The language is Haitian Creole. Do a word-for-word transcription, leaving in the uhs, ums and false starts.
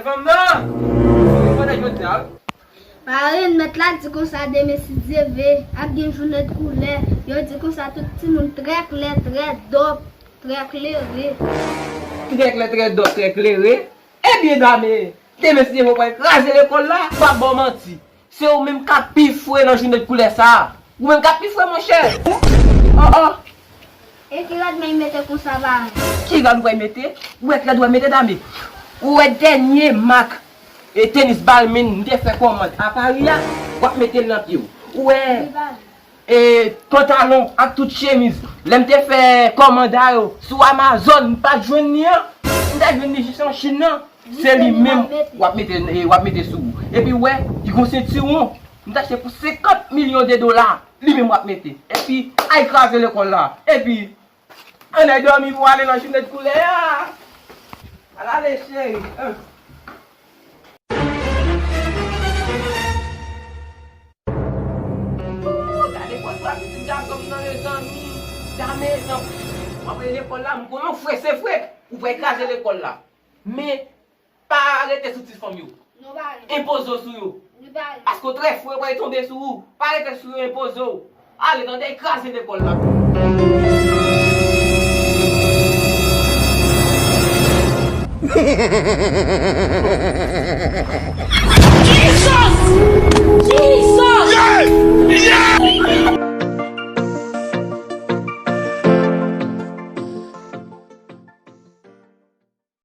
Fanm nan! Ou konnen jodi a, wi. Parenn, mèt la di konsa, demen si Dye ve, ap gen jounen de koulè. Yo di konsa tout timoun trè klè, trè dòp, trè klere. Trè klè, trè dòp, trè klere. Ebyen, dame, demen si Dye ve, w pral kraze lekòl la, m p ap ba w manti. Se ou menm k ap pi fre nan jounen de koulè sa a. Ou menm k ap pi fre, monchè. Oh, oh. E ki rad mwen mete konsa, parenn? Ki rad ou pral mete? Ou wè ki rad ou pral mete, dame? Ou wè dènye mak e tenis Balmain m te fè kòmand a Pari a, w ap mete l nan pye w. Ou wè, e, pantalon ak tout chemiz, lè m te fè kòmand a yo sou Amazon, m pa t jwenn li an, m t al jwenn li jis an Chin nan. Se li menm w ap mete, e, w ap mete sou ou. Epi w wè, li gon sentiwon, m t achte pou senkant milyon de dola, li menm w ap mete. Epi, al kraze lekòl la. Epi, ann al dòmi pou ale nan jounen de koulè a. Al ale, cheri. Ooh, gade pòt la, pitit gason m nan, mezanmi. Dame, nan, m ap ale lekòl la, m konnen w fre se fre. Ou pral kraze lekòl la. Men, pa rete sou ti fanm yo. Non, parenn. Enpoze w sou yo. Wi, parenn. Paske w trè fre, yo pral tonbe sou ou. Pa rete sou yo, enpoze w. Ale, tande, kraze lekòl la. Jesus! Jesus!